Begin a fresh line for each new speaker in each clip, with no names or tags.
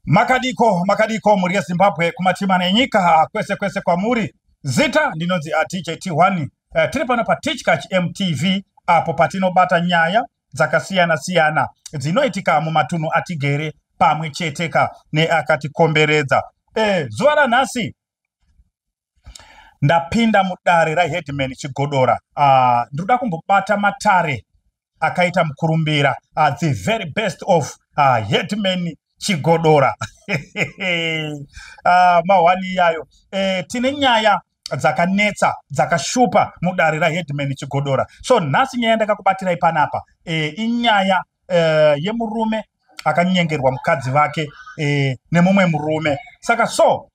Makadiko, makadiko mhuri yeZimbabwe kumativi mana enyika kwese kwese kwamuri. Zita ndinonzi DJ T1. Tiri pano paTichkach MTV apo patinobata nyaya dzakasiyana siyana dzinoitika mumatunhu atigere pamwe cheteka neakatikomberedza. Zuva ranhasi ndapinda mudare raHeadman Chigodora. Ndinoda kumbobata matare akaita mukurumbira, the very best of Headman Chigodora. Mahwani iyayo. Tine nyaya dzakanetsa dzakashupa mudare raHeadman Chigodora. So nhasi nyaya ndakakubatirai panapa inyaya yemurume akanyengerwa mukadzi vake nemumwe murume. Saka so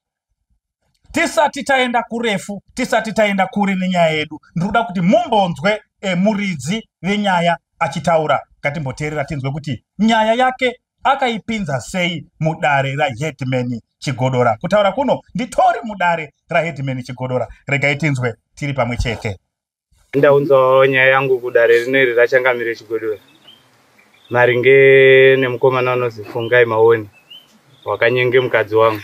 tisati taenda kurefu, tisati taenda kure nenyaya yedu, ndinoda kuti mumbonzwe muridzi venyaya achitaura. Ngatimboteerera tinzwe kuti nyaya yake akaipinza sei mudare raHeadman Chigodora. Kutaura kuno nditori mudare raHeadman Chigodora. Regai tinzwe tiri pamwe chete.
Ndaunzawo nyaya yangu kudare rino iri raChangamire Chigodora maringe nemukomana unozi Fungai Maoni wakanyenge mukadzi wangu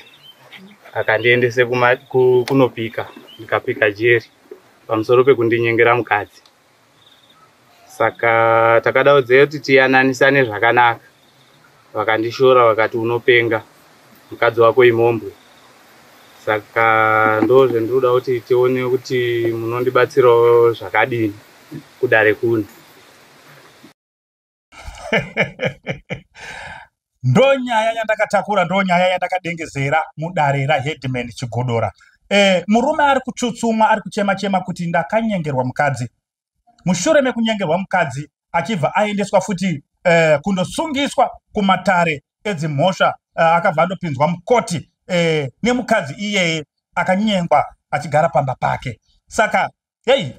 akandiendese kunopika, ndikapika jeri pamusoro pekundinyengera mukadzi. Saka takadaudzira kuti tiyananisane zvakanaka, vakandishora vakati unopenga, mukadzi wako imombwe. Saka ndozvendinoda kuti tione kuti munondibatsirawo zvakadini kudare kuno.
Ndo nyaya yandakatakura, ndo nyaya yandakadengezera mudare raHeadman Chigodora. Murume ari kutsutsumwa, ari kuchema chema kuti ndakanyengerwa mukadzi. Mushure mekunyengerwa mukadzi achibva aendeswa futi kundosungiswa kumatare edzimhosva, akabva andopinzwa mukoti nemukadzi iyeye akanyengwa achigara pamba pake. Saka hey,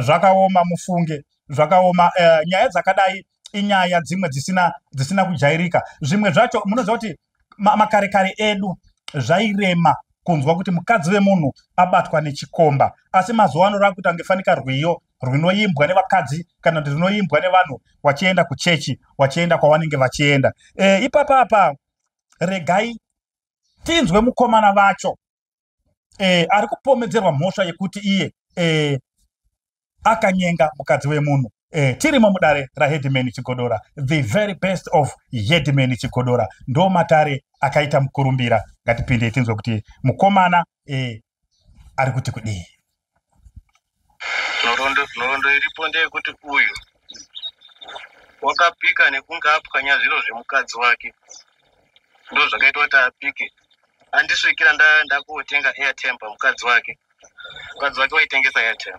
zvakaoma mufunge, zvakaoma. Nyaya dzakadai inyaya dzimwe dzisina kujairika. Zvimwe zvacho munoziva kuti makarekare edu zvairema kunzwa kuti mukadzi wemunhu abatwa nechikomba, asi mazuva ano rakuita kunge fanika rwiyo rwunoimbwa nevakadzi kana kuti runoimbwa nevanhu vachienda kuchechi, vachienda kwavanenge vachienda. Ipapa apa regai tinzwe mukomana vacho ari kupomedzerwa mhosva yekuti iye akanyenga mukadzi wemunhu. Tirimo mudare raHeadman Chigodora, the very best of Headman Chigodora. Ndo matare akaita mukurumbira. Ngatipinde tinzwe kuti mukomana ari kuti kudii.
Nhoroondo iripo ndeyekuti uyu wakapika nekunge apwanya zviro zvemukadzi wake, ndo zvakaita kuti apike. Andisvikira ndakotenga airtime pamukadzi wake. Mukadzi wake waitengesa airtime.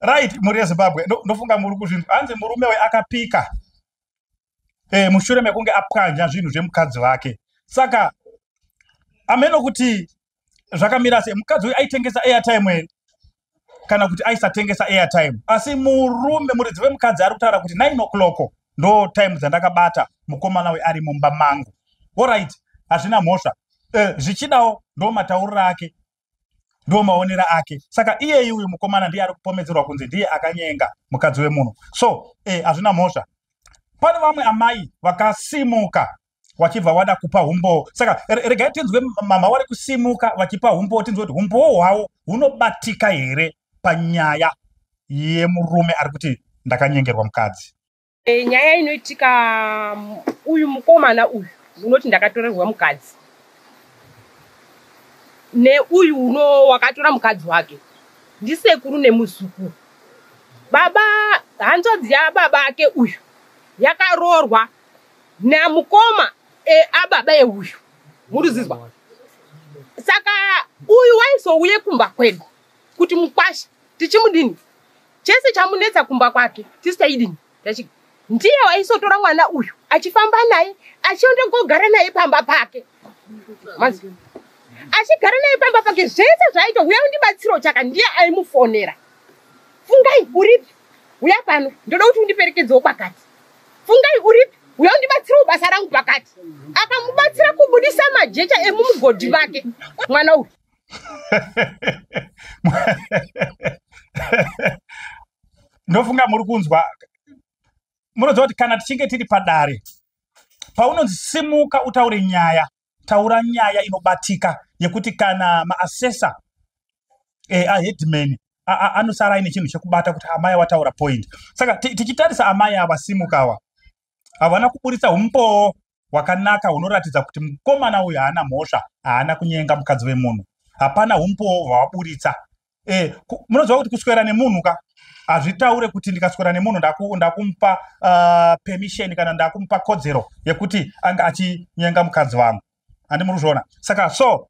Right, mhuri yeZimbabwe, ndofunga muri kuzvinzwa. Hanzi murume we akapika mushure mekunge apwanya zvinhu zvemukadzi wake. Saka ameno kuti zvakamira sei, mukadzi uyu aitengesa airtime here kana kuti aisatengesa airtime. Asi murume muridzi wemukadzi ari kutaura kuti 9 o'clock ndo time dzandakabata mukomana we ari mumba mangu. Alright, hazvina mhosva. Zvichidawo ndo matauriro ake, ndo maonero ake. Saka iyeyi uyu mukomana ndiye ari kupomedzerwa kunzi ndiye akanyenga mukadzi wemunhu. So hazvina mhosva. Pane vamwe amai vakasimuka vachibva vada kupa humbowo. Saka regai tinzwe mama vari kusimuka vachipa humbowo, tinzwe kuti humbowo hwavo hunobatika here panyaya yemurume ari kuti ndakanyengerwa mukadzi.
Nyaya inoitika, uyu mukomana uyu unoti ndakatorerwa mukadzi neuyu uno wakatora mukadzi wake ndisekuru nemuzukuru. Baba hanzvadzi yababa ake uyu yakaroorwa namukoma ababa euyu, muruzizwa. Saka uyu waizouye kumba kwedu kuti mukwasha tichimudini, chese chamunetsa kumba kwake tisaidini, ndiye waisotora mwana uyu achifamba naye achienda kogara naye pamba pake. Achigara naye pamba pake zvese zvaaita, uya undibatsirawo chaka, ndiye aimufonera. Fungai uripi? Uya pano, ndoda kuti undiperekedzewo kwakati. Fungai uripi? Uya undibatsirawo basa rangu pakati. Akamubatsira kubudisa majecha emumugodhi vake mwana uyu.
Ndofunga muri kunzwa. Munoziva kuti kana tichinge tiri padare, paunonzi simuka utaure nyaya, taura nyaya inobatika yekuti kana maassessor aheadman anosara aine chinhu chekubata kuti amai wataura point. Saka tichitarisa amai ava simuka ava, havana kuburitsa umbowo hwakanaka hunoratidza kuti mukomana uyu haana mhosva, haana kunyenga mukadzi wemunhu. Hapana umbowo hwavaburitsa. Munoziva kuti kuswera nemunhu ka hazvitaure kuti ndikaswera nemunhu ndakumupa permission kana ndakumupa kodzero yekuti anga achinyenga mukadzi wangu. Handi muri kuzviona? Saka so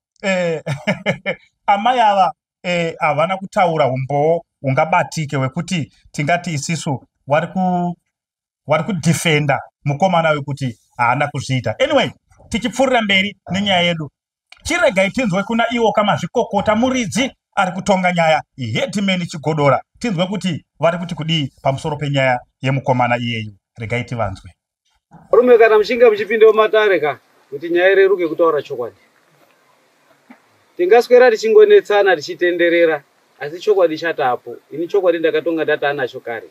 amai ava havana kutaura umbowo hungabatike hwekuti tingati isisu vari kudefenda mukomana wekuti haana kuzviita. Anyway, tichipfuurira mberi nenyaya yedu, chiregai tinzwe kuna iwo kamazvikokota muridzi ari kutonga nyaya, Headman Chigodora, tinzwe kuti vari kuti kudii pamusoro penyaya yemukomana iyeyu. Regai tivanzwe.
Varume, kana muchinge muchipinda mumatare ka, kuti nyaya ireruke kutaura chokwadi. Tingaswera tichingonetsana tichitenderera, asi chokwadi chatapo. Ini chokwadi ndakatonga ndati anacho kare.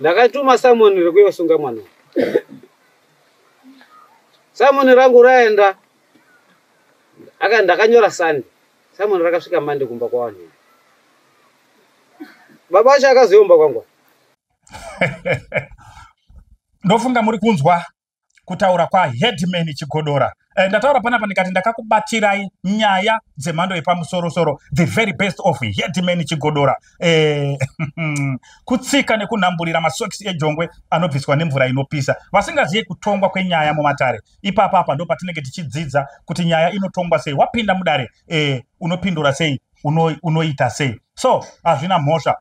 Ndakatuma summon rekuyosunga mwana. Summon rangu raenda, aka ndakanyora Sunday. Summon rakasvika Monday kumba kwavanhu. Baba acho akazoyomba kwangu.
Ndofunga muri kunzwa kutaura kwaHeadman Chigodora. Ndataura panapa ndikati ndakakubatirai nyaya dzemhando yepamusorosoro, the very best of Headman Chigodora. Kutsika nekunhamburira masokisi ejongwe anobviswa nemvura inopisa. Vasingazive kutongwa kwenyaya mumatare, ipapa apa ndo patinenge tichidzidza kuti nyaya inotongwa sei. Wapinda mudare, unopindura sei, unoita sei. So hazvina mhosva.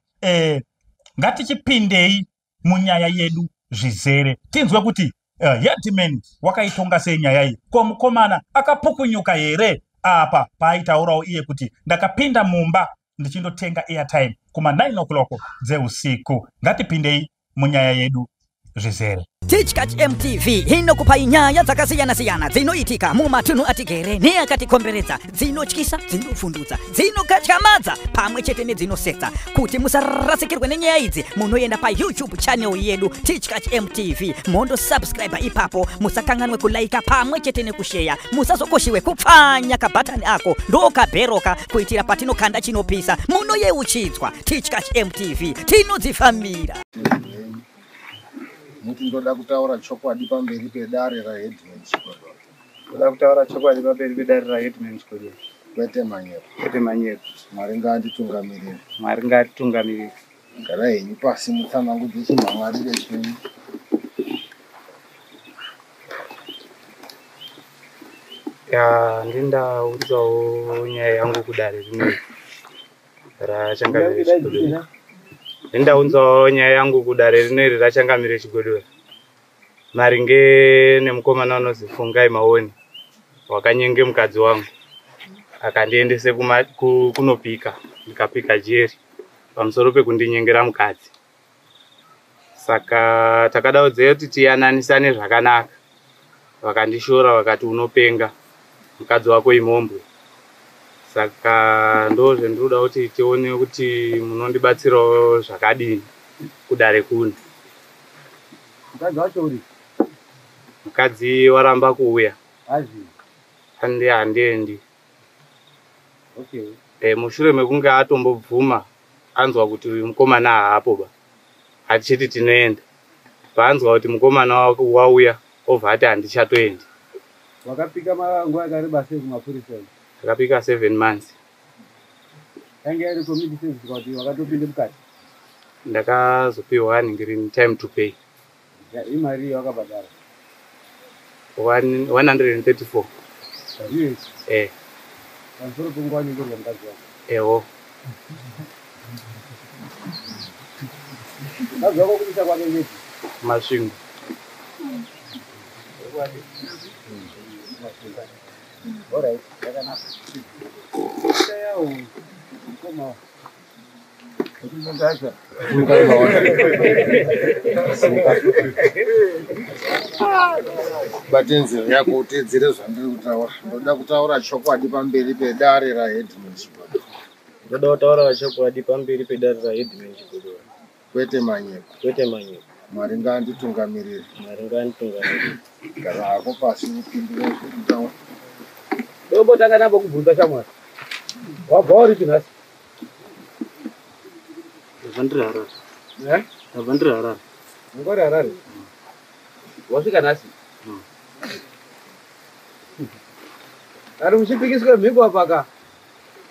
Ngatichipindei munyaya yedu zvizere, tinzwe kuti Headman wakaitonga sei nyaya iyi. Ko mukomana akapukunyuka here apa paaitaurawo iye kuti ndakapinda mumba ndichindotenga airtime kuma 9 o'clock dzeusiku? Ngatipindei munyaya yedu zvizere.
Tichkach MTV inokupai nyaya dzakasiyana-siyana dzinoitika mumatunhu atigere neakatikomberedza, dzinotyisa, dzinovhundutsa, dzinokatyamadza pamwe chete nedzinosetsa. Kuti musarasikirwe nenyaya idzi, munoenda paYouTube channel yedu Tichkach MTV, mondosubscribe ipapo. Musakanganwe kulaika pamwe chete nekusheya. Musazokoshiwe kupfanya kabhatani ako ndokabheroka, kuitira patinokanda chinopisa munoyeuchidzwa. Tichkach MTV, tinodzifambira.
Muti ndoda kutaura chokwadi pamberi pedare raHeadman Chigodora.
Ndoda kutaura chokwadi pamberi pedare raHeadman Chigodora.
Kwete manyepo.
Kwete manyepo.
Mwari ngaanditungamirire.
Mwari ngaatitungamirire.
Garai henyu pasi mutsanangudze chimhan'arire chenyu.
Ya, ndindaunzawo nyaya yangu kudare rineri raChangamire Chigodora. Ndindaunzawo nyaya yangu kudare rineri raChangamire Chigodora maringe nemukomana unozi Fungai Maoni, wakanyenge mukadzi wangu akandiendese kunopika, ndikapika jeri pamusoro pekundinyengera mukadzi. Saka takadaudzira kuti tiyananisane zvakanaka, vakandishora vakati unopenga, mukadzi wako imombwe. Saka ndo zvendinoda kuti tione kuti munondibatsirawo zvakadini kudare kuno.
Mukadzi wacho uri?
Mukadzi waramba kuuya.
Azvi.
Andi handiendi.
Okay.
Mushure mekunge atombobvuma anzwa kuti uyu mukomana haapo ba, achiti tinoenda. Paanzwa kuti mukomana wauya, obva ati handichatoendi.
Wakapika nguva yakareba sei kumapurisa?
Ndakapika 7 months.
Yange iri community service kuti wakatopinda mukati?
Ndakazopiwa nhingirini time to pay.
Imari wakabhadhara?
134.
Yes. Pamusoro penguva wanyengerwa mukadzi wako?
Ewo.
Mukadzi wako kumisha kwake ngepi?
Masvingo.
Alright, yakanaka. Yawo, mukoma.
Bate nzeve yako utedzere zvandiri kutaura. Ndoda kutaura chokwadi pamberi pedare raHeadman Chigodora.
Ndoda kutaura chokwadi pamberi pedare raHeadman Chigodora.
Kwete manyepo.
Kwete manyepo.
Mwari ngaanditungamirire.
Mwari ngaanditungamirire.
Gara hako pasi upindure zvekutaura.
Ndombotanga ndambokubvunza shamwari. Wabva uripi nhasi?
Ndabva ndiri Harare.
Eh?
Ndabva ndiri Harare.
Ungori Harare? Wasvika nhasi? Ari muchipikiswa mhiko apa ka?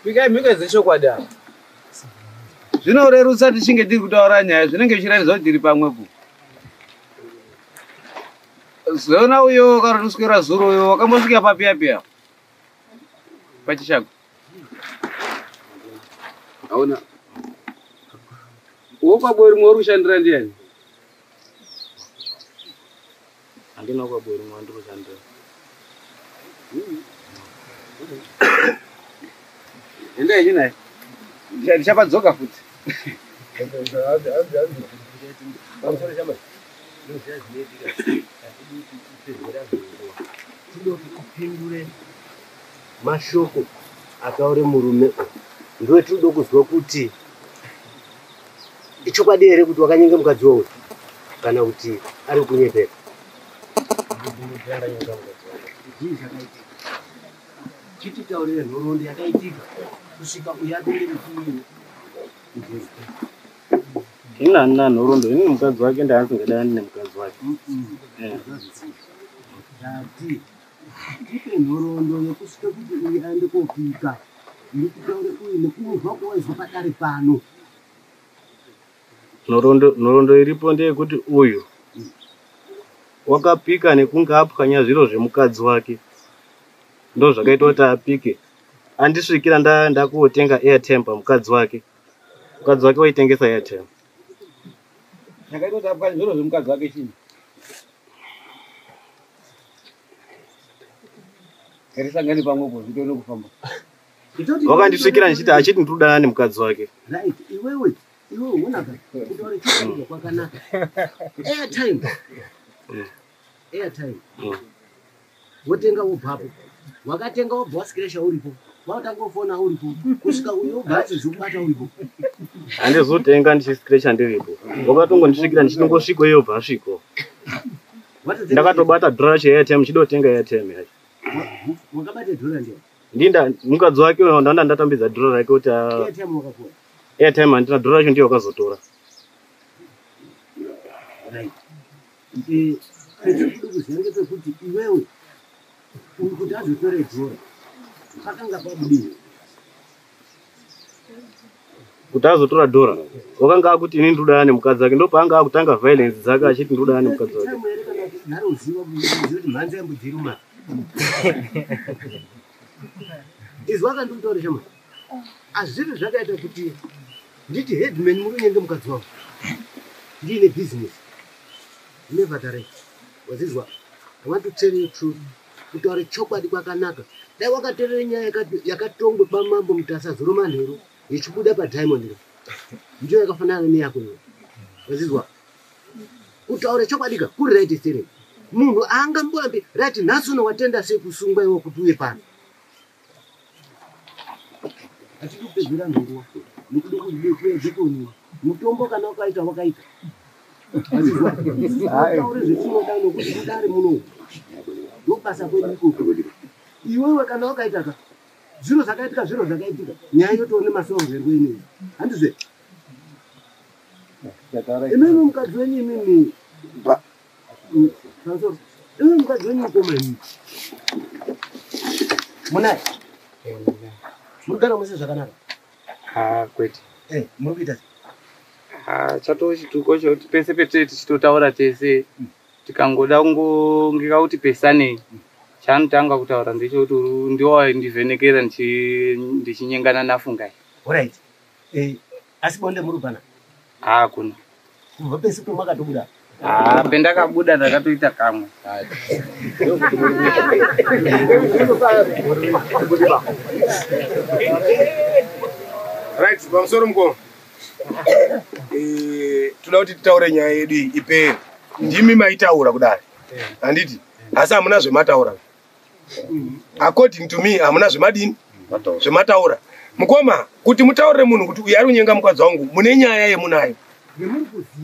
Pikai mhiko dzechokwadi apa. Zvinorerutsa tichinge tiri kutaura nyaya zvinenge zvichiratidza kuti tiri pamwepo. Zona uyo wakarotuswera zuro uyo wakambosvika papiya piya pachishago. Hauna. Wokwabori mwe uri kushandira ndiyani?
Handina kwabori mwe wandiri kushandira.
Endai henyu naye. Ndichapadzoka futi.
Tinoti kupindure mashoko ataure murume uyu ndiwe tinoda kuzwa kuti ichokwadi here kuti wakanyenga mukadzi wauyu kana kuti ari kunyepera. Zvii zvakaitika? Chititaurire nhoroondo yakaitika kusvika uyu apinde mufumu.
Ini handina nhoroondo, ini mukadzi wake ndaanzingadani nemukadzi wake.
Ndati tipe nhoroondo yekusvika kuti uyu aende kopika nekutaure uyu nekunzwa kwawaizwa padare pano.
Nhoroondo iripo ndeyekuti uyu wakapika nekunge apwanya zviro zvemukadzi wake. Ndozvakaita kuti apike. Andisvikira ndakuotenga airtime pamukadzi wake. Mukadzi wake waitengesa airtime.
Chakaita kuti apwanye zviro zvemukadzi wake chii? Ngatisangane pamwepo zvitoone kufamba.
Wakandisvikira ndichiti achiti ndiri kudanana nemukadzi wake.
Right, iwewe iwewe unaka kutaura chokwadi kwakanaka. Airtime. Airtime. Wotenga wobvapo. Wakatenga wobva waskiresha uripo. Wautanga kufona uripo. Kusvika uyo wobva achizokubata uripo.
Handizotenga ndichiskrecha ndiripo. Wakatongondisvikira ndichitongosviko iye obva asviko. Ndakatobata dhora racho airtime ndichidotenga airtime yacho.
Wakabata dhora ndiyo?
Ndinda mukadzi wake uyo ndanda ndatambidza dhora rake kuti
airtime wakapuwa.
Airtime handina, dhora racho ndiyo wakazotora.
Right. Petiri kuda kuziva ngepekuti iwewe uri kuti azotore dhora pakanga pabudii?
Kuti azotora dhora wakanga akuti ini ndiri nemukadzi wake, ndopaanga akutanga violence dzake achiti ndiri nemukadzi wake.
Gara uziva kuti mhanza yembudzi iri mumati. Izwi akandikutaura chama. Azviri zvakaita kuti nditi headman muri kunyenge mukadzi wangu. Ndiine business. Never direct. Wazizwa? I want to tell you truth. Kutaura chokwadi kwakanaka. Dai wakateerera nyaya yakatongwa pamambo Mutasa zuro manheru ichibuda paDiamond. Ndiyo yakafanana neyako iwe. Wazizwa? Kutaura chokwadi ka kuri right steering. Munhu aangamboambi right nhasi uno watenda sei kusungwa iwe kuti uye pano. Hatidi kupedzera nguva nekuda kudekoniwa. Mutombo kana wakaita wakaita. Wazizwa? Taure zvetinoda nokuti mudare muno. Ndobasa kwedu ikoko. Iwewe kana wakaita ka zviro zvakaitika zviro zvakaitika nyaya yotoone masolverwo ineyi handizve? Imimi mukadzi wenyu imimi imimi mukadzi wenyu mukoma imimi munaye murikugara mose zvakanaka?
Kwete.
Muri kuita sei?
Chatoo chituko chekuti pese petee tichitotaura tese tikangoda kungongeka kuti pesanei chaanotanga kutaura ndechekuti ndiwo waindivhenekera ndichinyengana naFungai.
Alright. Asi bonde muri kupana?
Hakuna.
Kubva pese pamakatobuda?
Pendakabuda ndakatoita kamwe.
Right, pamusoro mukoma. Toda kuti titaure nyaya yedu iyi ipere. Ndimi maitaura kudai. Handiti? Asi hamuna zvemataura. According to me, hamuna zvemadini? Zvemataura. Mukoma, kuti mutaurire munhu kuti uyu ari kunyenga mukadzi wangu, mune nyaya yemunayo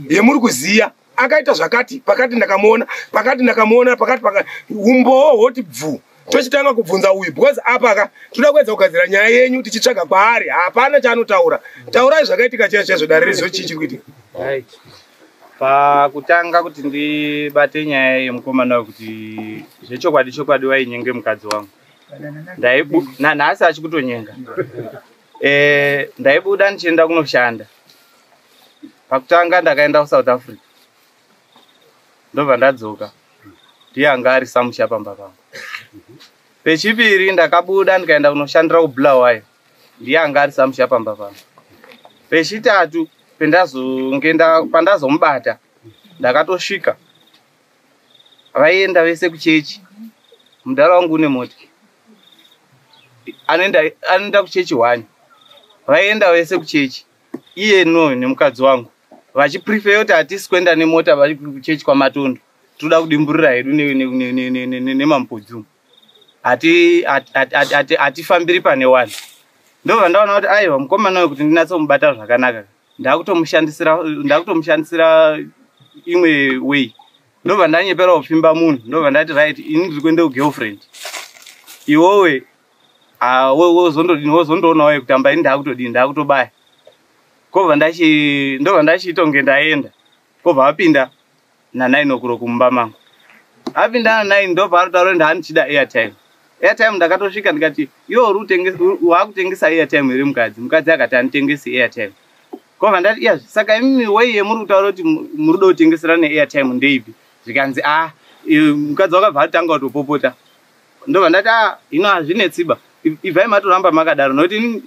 yemuri kuziya. Akaita zvakati, pakati ndakamuona, pakati ndakamuona, pakati pakati, umbowo hwoti bvu. Tochitanga kubvunza uyu because apa ka toda kuedza kugadzira nyaya yenyu tichitsvaga kwaari, hapana chaanotaura. Taurai zvakaitika chaizvo chaizvo, dare rezivo chii chiri kuitika.
Right. Pakutanga kuti ndibate nyaya yemukomana uyu kuti zvechokwadi chokwadi wainyenge mukadzi wangu. Nanhasi achikutonyenga. Ndaibuda ndichienda kunoshanda. Pakutanga ndakaenda kuSouth Africa. Ndobva ndadzoka. Ndiye anga ari samusha pamba pangu. Pechipiri ndakabuda ndikaenda kunoshandira kuBulawayo. Ndiye anga ari samusha pamba pangu. Pechitatu pandazomubata ndakatosvika. Vaienda vese kuchechi. Mudhara wangu une mota. Anoenda kuchechi 1. Vaienda vese kuchechi. Iye no nemukadzi wangu. Vachiprefer kuti hatisi kuenda nemota vari kuchechi kwaMatondo. Toda kudimburira hedu nemamupodzi umu. Hatifambiri pane 1. Ndobva ndaona kuti aiwa mukomana uyu kuti ndinyatsomubata zvakanaka. Ndakutomushandisira imwe way. Ndobva ndanyepera kupfimba munhu. Ndobva ndati right, ini ndiri kuenda kugirlfriend. Iwowe wozondodini, wozondoonawo kutamba, ini ndakutodini, ndakutobaya. Kobva ndobva ndachiita kunge ndaenda. Kobva apinda na9 o'clock mumba mangu. Apinda na9 ndobva aritaura kuti handichida airtime. Airtime ndakatosvika ndikati iwe wakutengesa airtime here mukadzi? Mukadzi akati handitengesi airtime. Kobva ndati iya saka imimi wei yemuri kutaura kuti muri kuda kutengesera neairtime ndeipi? Zvikanzi mukadzi wakabva atanga kutopopota. Ndobva ndati hino hazvinetsiba. Ibvai matoramba makadaro nokuti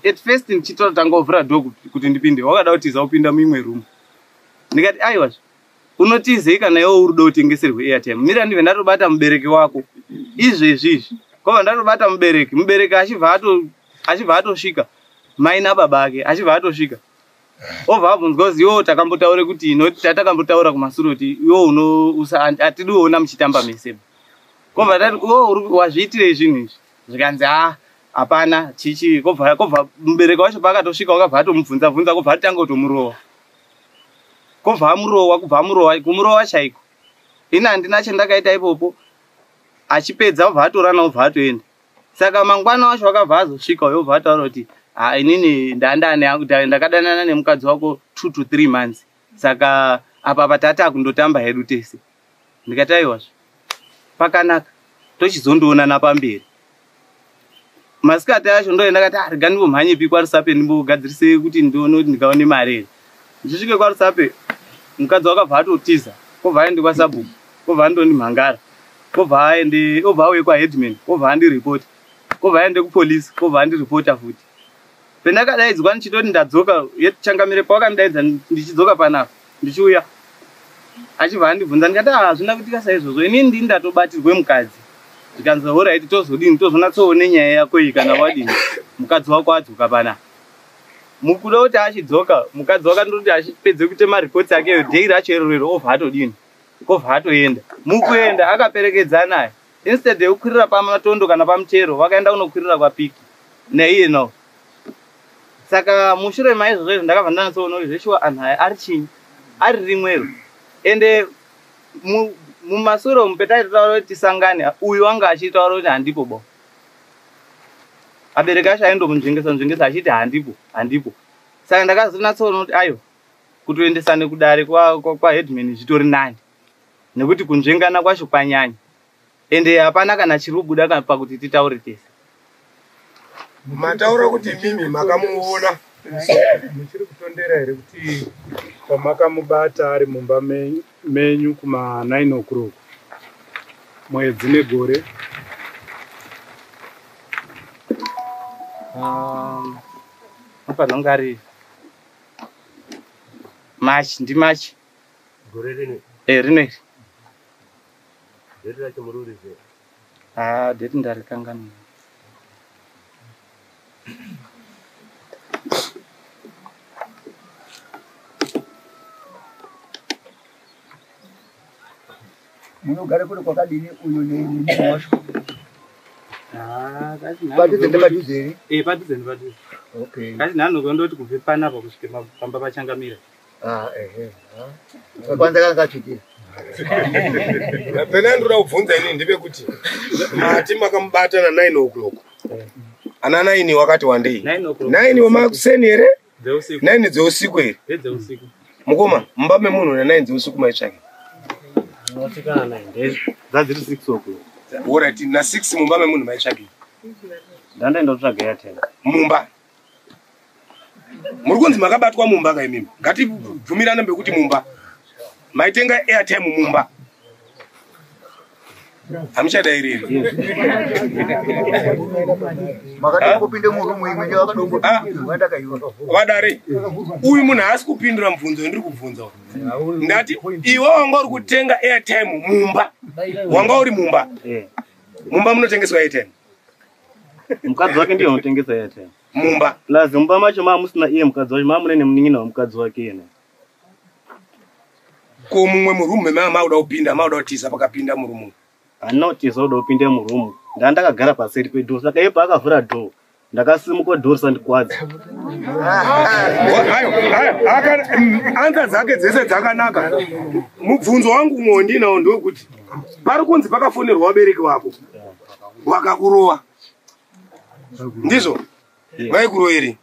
at first ndichitotanga kuvhura door kuti ndipinde wakada kutiza kupinda muimwe room. Ndikati aiwa unotizei kana iwe uri kuda kutengeserwa airtime? Mira ndibve ndatobata mubereki wako izvezvi izvi. Kobva ndatobata mubereki, mubereki achibva atosvika mai nababa ake achibva atosvika. Obva abvunzwa kuzi iwewe takambotaura kuti noti tatakambotaura kumasure kuti iwewe hatidi kuona muchitamba mese. Kobva tati iwewe wazviitirei zvinhu izvi? Zvikanzi hapana chichi. Kobva mubereki wacho paakatosvika wakabva atomubvunza bvunza kobva atanga kutomurova. Kobva amurowa, kubva amurowa, kumurowa chaiko. Ini handina chandakaita ipopo. Achipedza obva atorana obva atoenda. Saka mangwana wacho wakabva azosvika uyo obva ataura kuti inini ndakadanana nemukadzi wako 2 to 3 months. Saka apa patata kundotamba hedu tese. Ndikati aiwazve pakanaka tochizondoonana pamberi. Masikati acho ndoenda ndakati rega ndimbomhanyepi kwaRusape ndimbogadzirise kuti ndione kuti ndingaone mari here. Ndichisvike kwaRusape mukadzi wakabva atotiza kobva aende kwasabhuku kobva andondimhangara kobva aende obva auye kwaheadman kobva andiripota kobva aende kupolisi kobva andiripota futi. Pendakadaidzwa ndichitoti ndadzoka yechangamire pawakandidaidza ndichidzoka panapa ndichiuya achibva andibvunza ndikati hazvina kuitika saizvozvo inini ndini ndatobatirwe mukadzi. Zvikanzi alright tozodini tozonatsoone nyaya yako iyi kana wadini mukadzi wako adzoka panapa. Mukuda kuti achidzoka mukadzi wakandoti achipedze kuita maripoti ake day racho iroro obva atodini kobva atoenda. Mukuenda akaperekedza naye instead yekukwirira pamatondo kana pamutero vakaenda kunokwirira kwapiki naiye no. Saka mushure maizvozvo izvo ndakabva ndanatsoona kuti zveshuwa anhu aya ari chinyi ari rimwero. Ende mumasure umu petaitaura kuti tisangane uyu anga achitaura kuti handipo bo. Abereki acho aindomunzvengesa nzvengesa achiti handipo handipo. Saka ndakazonatsoona kuti aiwa kutoendesane kudare kwaheadman zvitori nani nekuti kunzvengana kwacho kwanyanya. Ende hapana kana chiri kubuda pakuti titaure tese.
Mataura kuti mimi makamuona.
Muchiri kutondera here kuti pamakamubata ari mumba menyu kuma 9 o'clock mwedzi negore?
Apa ari March, ndi March.
Gore rino.
Rino iri.
Date racho muri kuriziva?
Date ndarikanganwa.
Munogara kuri kwakadini uyu nemurume wacho?
Padhuze nepadhuze here?
Eh, padhuze nepadhuze.
Okay.
Kati nhanho ndoti kubve panapa kusvike pamba pachangamira.
Ah, ehe. Kwanza kanga katsvukira.
Pena ndoda kubvunza inini ndepekuti mati makamubata na 9 o'clock. Ana 9 wakati wandei? 9 wemakuseni here? 9 dzeusiku here?
Dzeusiku.
Mukoma, mumba memunhu na 9 dzeusiku maitsvake.
Unotikana 9 dzadziri 6 o'clock.
Alright, na 6 mumba memunhu maitsvake.
Ndandaenda kutsvaga airtime.
Mumba. Muri kunzi makabatwa mumba ka imimi. Ngatibvumirane mbekuti mumba. Maitenga airtime mumba. Hamuchadairiri.
Makatombopinde murumu imwe ndiyo akadombopinda ndakaiwa.
Vadare, uyu munhu haasi kupindura mubvunzo wandiri kubvunza uyu. Ndati iwe wanga uri kutenga airtime mumba. Wanga uri mumba. Mumba munotengeswa airtime.
Mukadzi wake ndiye unotengesa airtime.
Mumba.
Plus mumba macho maa musina iye mukadzi wacho, maa mune nemunin'ina wemukadzi wake iyena.
Ko mumwe murumu mama mauda kupinda, mauda kutiza pakapinda murumu.
Handina kutiza kuda kupinda murumu. Ndandakagara paseri pedhoo, saka iye paakavhura dhoo, ndakasimuka dhoo risandikwadza.
Ayo, ayo, anza dzake dzese dzakanaka. Mubvunzo wangu umwe wandinawo ndewekuti pari kunzi pakafonerwa vabereki vako vakakurova. Ndizvo? Vaikuroverei?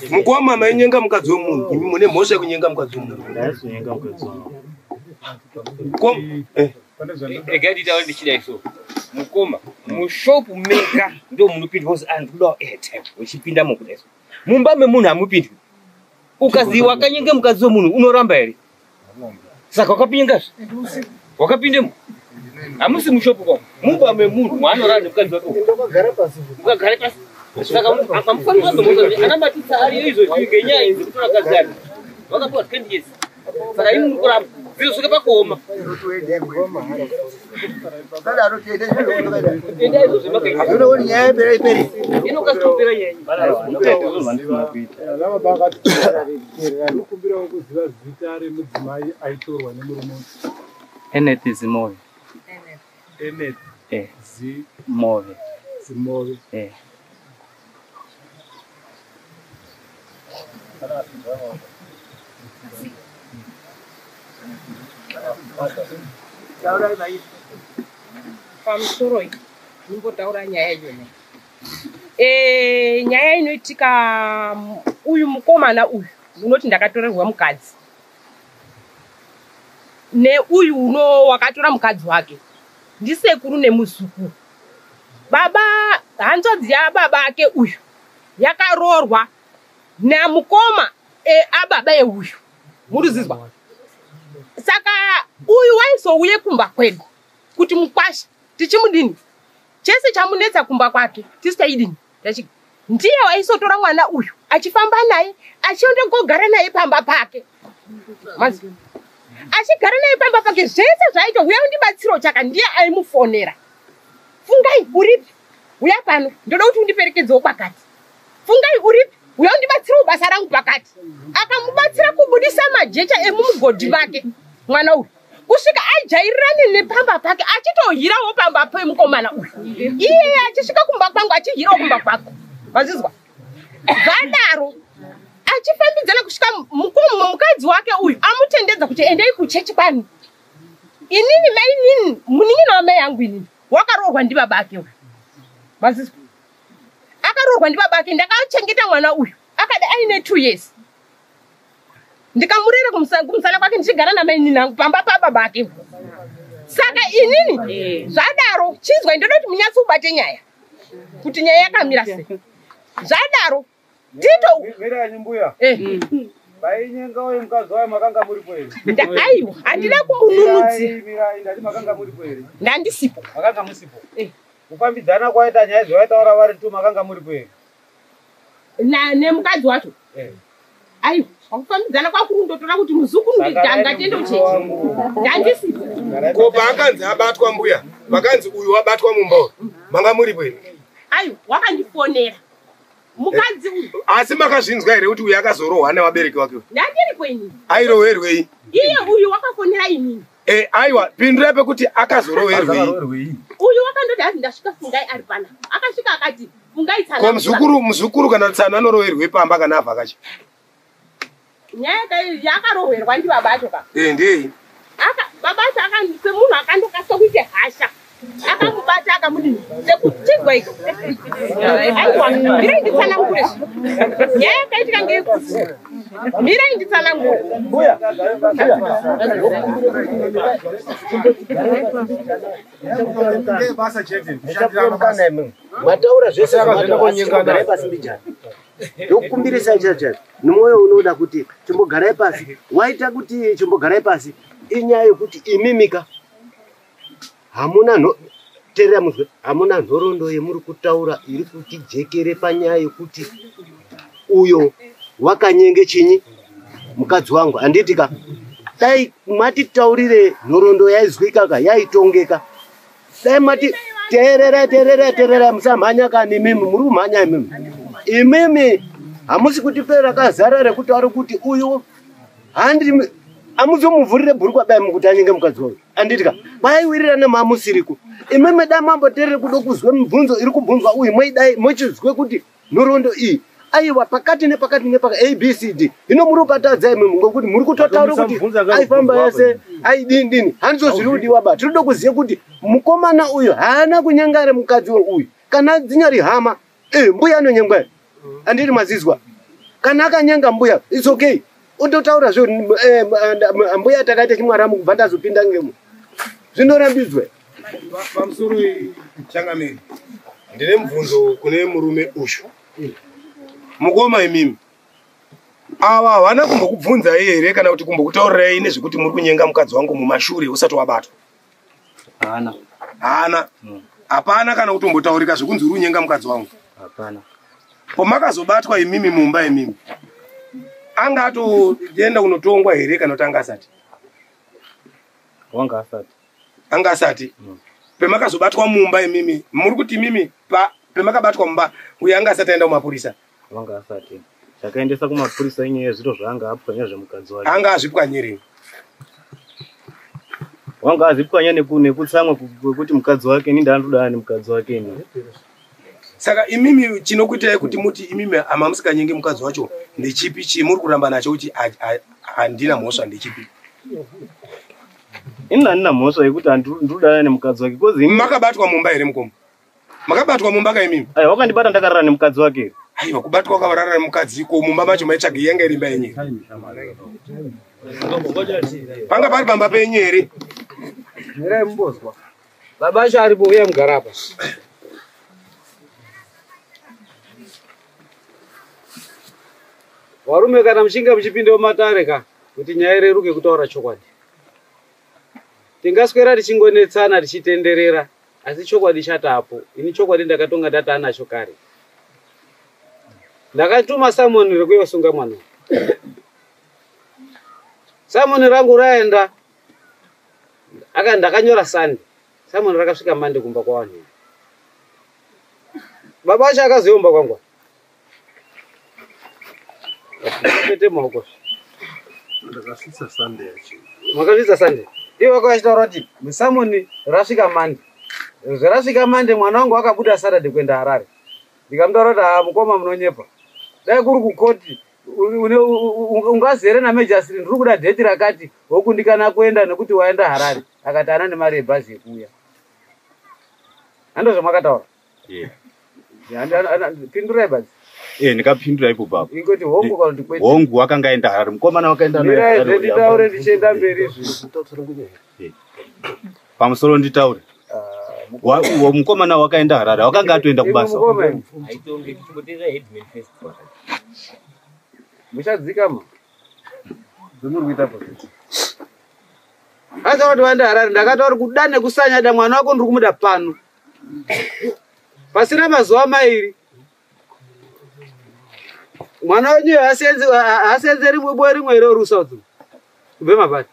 Mukoma mainyenga mukadzi wemunhu, imi mune mhosva yekunyenga mukadzi wemunhu.
Ndaisunyenga mukadzi wangu.
Regai nditaure ndichidai so. Mukoma, mushopu mega ndo munopindwa kuzi anhu kudawo airtime uchipindamo kudai so. Mumba memunhu hamupindwi. Ukazi wakanyenga mukadzi wemunhu unoramba here? Saka wakapingazve? Wakapindemo? Hamusi mushopu kwako. Mumba memunhu mwaanorara nemukadzi wake. Mukagara pasi. Saka hamufaniri kuramba ana matitsa ariyo izvozvi ngenyaya idzi kutora kadzi ake. Vakapiwa 20 years. Saka imi muri kuramba. Zvizosvika pakuoma. Enda izvozvi makaita.
Unoona nyaya ipera iperi.
Inokasika kupera nyaya iyi.
Ndinokumbirawo kuziva zita remudzimai aitorwa nemurume.
Eneth Zimove.
Eneth
Zimove.
Zimove.
Pamusoro iyi ndimbotaura nyaya iyona. Nyaya inoitika uyu mukomana uyu unoti ndakatorerwa mukadzi. Neuyu uno wakatora mukadzi wake. Ndisekuru nemuzukuru. Baba hanzvadzi yababa ake uyu yakaroorwa namukoma ababa euyu. Muruzizwa. Saka uyu waizouye kumba kwedu kuti mukwasha tichimudini chese chamunetsa kumba kwake tisaidini ndiye waisotora mwana uyu achifamba naye achienda kogara naye pamba pake. Achigara naye pamba pake zvese zvaita uya undibatsiro chaka ndiye aimufonera. Fungai uripi? Uya pano ndoda kuti undiperekedzewo kwakati. Fungai uripi? Uya undibatsirewo basa rangu pakati. Akamubatsira kubudisa majecha emumugodhi make mwana uyu. Kusvika ajairirane nepamba pake achitohirawo pamba pemukomana uyu. Iye achisvika kumba kwangu achihirawo kumba kwako. Wazizwa? Zvadaro achifambidzana kusvika mukadzi wake uyu amutendedza kuti endei kuchechi kwanu. Inini mainini munin'ina wamai yangu inini wakaroorwa ndibaba ake uyu. Wazizwa? Akaroorwa ndibaba ake ndakachengeta mwana uyu akada aine 2 years. Ndikamurera kumusana kwake ndichigara namainini angu pamba pababa ake. Saka inini zvadaro chinzwa ndoda kuti munyatsoubate nyaya kuti nyaya yakamira sei. Zvadaro Tito
mirai mbuya. Vainyenga uyu mukadzi wayo makanga muripo here?
Aiwa, handina kumununudzira.
Mirai, ndati makanga muripo here?
Ndandisipo.
Makanga musipo. Kufambidzana kwaita nyaya dzavaitaura vari tu makanga muripo here?
Nemukadzi wacho. Aiwa, pakufambidzana kwakuru ndotora kuti muzukuru ngatende uchechi. Ndandisipo.
Ko paakanzi abatwa mbuya, pakanzi uyu wabatwa mumba uyu, manga muripo here?
Aiwa, wakandifonera. Mukadzi uyu.
Asi makazvinzwa here kuti uyu akazorohwa nevabereki vake?
Ndandiripo inini.
Airohwerwei?
Iye uyu wakafonera inini.
Aiwa, pindurai pekuti akazoroverwei.
Uyu wakandoti hanzi ndasvika Fungai ari pana. Akasvika akati Fungai tsana.
Ko muzukuru kana tsana anoroverwei pamba kana avhakacha?
Nyaya yakarohwerwa ndibaba acho ka.
Ndei.
Baba acho semunhu akandokasika kuite hasha. Akamubata akamudini. Sekuchizwa iko. Aiwa, mirai nditsanangure. Nyaya yakaitika ngeyekuti. Mirai nditsanangure.
Mbuya. Mataura zvese zvamataura pasi mbijana. Ndokukumbirisa chacho. Nomwoyo unoda kuti chimbogarai pasi. Waita kuti chimbogarai pasi. Inyaya yekuti imimika. Hamuna teerera muzwe, hamuna nhoroondo yemuri kutaura iri kutijekere panyaya yekuti uyo wakanyenge chinyi mukadzi wangu handiti ka. Dai matitaurire nhoroondo yaizwika ka, yaitongeka. Dai mati teerera musamhanya kani imimi, muri kumhanya imimi. Imimi hamusi kutipera kazara rekutaura kuti uyu handi amuzomuvhurire bhurukwa bai mukuti anyenge mukadzi wangu handiti ka. Kwaiwirirana mamusiriku. Imimi dai mamboteerere kudo kuzwe mibvunzo iri kubvunzwa uyu, moidai mochizwe kuti nhoroondo iyi aiwa pakati nepakati nepakati ABCD. Hino muri kupatadza imimi ngokuti muri kutotaura kuti aifamba yese aidini dini. Handizvo zviri kudiwa ba. Tinoda kuziva kuti mukomana uyu haana kunyenga ere mukadzi uyu. Kana dzinyari hama, mbuya anonyengwa. Handiti mazizwa. Kana akanyenga mbuya, it's okay. Ototaura zve mbuya takaita chimwaramu kubva ndazopinda ngemo. Zvinorambidzwe.
Pamusoro changamiri. Ndine mubvunzo kune murume uyu. Mukoma imimi. Ava havana kumbokubvunzai here kana kuti kumbokutaurirai nezvekuti muri kunyenga mukadzi wangu mumashure usati wabatwa?
Haana.
Haana. Hapana kana kutombotaurika zvekunzi uri kunyenga mukadzi wangu.
Hapana.
Pomakazobatwa imimi mumba imimi. Anga atoenda kunotongwa here kana kuti anga asati?
Wanga asati.
Anga asati. Pemakazobatwa mumba imimi, muri kuti imimi pemakabatwa mumba uye anga asati aenda kumapurisa?
Wanga asati. Chakaendesa kumapurisa inyaya yezviro zvaanga apwanya zvemukadzi wake.
Anga azvipwanyirei?
Wanga azvipwanya nekutsamwa kwekuti mukadzi wake ini ndandoda ani mukadzi wake ini.
Saka imimi chinokuitai kuti muti imimi amamusikanyenge mukadzi wacho ndechipi chimuri kuramba nacho kuti handina mhosva ndechipi?
Ini handina mhosva yekuti ndodana nemukadzi wake because
makabatwa mumba here mukoma? Makabatwa mumba ka imimi?
Aiwa, wakandibata ndakarara nemukadzi wake.
Aiwa, kubatwa kwakarara nemukadzi ko mumba macho maitsvaga yanga iri imba yenyu. Panga pari pamba penyu here?
Mirai mumbozwa. Baba acho aripo uya mugara apa. Varume kana muchinge muchipinda mumatare ka kuti nyaya ireruke kutaura chokwadi. Tingaswera tichingonetsana tichitenderera asi chokwadi chatapo. Ini chokwadi ndakatonga ndati anacho kare. Ndakatuma Simon rekuyosunga mwana. Simon rangu raenda ndakanyora Sunday. Simon rakasvika Monday kumba kwavanhu. Baba acho akazoyomba kwangu. Pete maoko.
Ndakasvitsa Sunday yacho.
Makasvitsa Sunday. Ivo vakachitaura kuti Simon rasvika Monday. Zvarasvika Monday mwana wangu akabuda Saturday kuenda Harare. Ndikamutaura kuti haa mukoma munonyepa. Dai kuri kukoti ungazere namejasiri ndiri kuda dheti rakati wokundikana kuenda nekuti waenda Harare. Akati ana nemari yebhazi yekuuya. Handizvo zvamakataura? Pindurai badzi.
Ndikapindura ipo papo.
Ingoti hongu kana kuti kwete.
Hongu wakanga aenda Harare. Mukomana wakaenda naye
Mirai
Harare.
nditaure ndichienda mberi izvi.
Pamusoro nditaure. Mukomana wakaenda Harare wakanga atoenda kubasa.
Muchadzikama. Zvemuri kuita pa. Asi kuti waenda Harare ndakataura kuda nekusanya da mwana wako ndiri kumuda pano. Pasina mazuva mairi. Mwana wenyu haasenzeri bwe rimwe here uri South? Kubve mabati.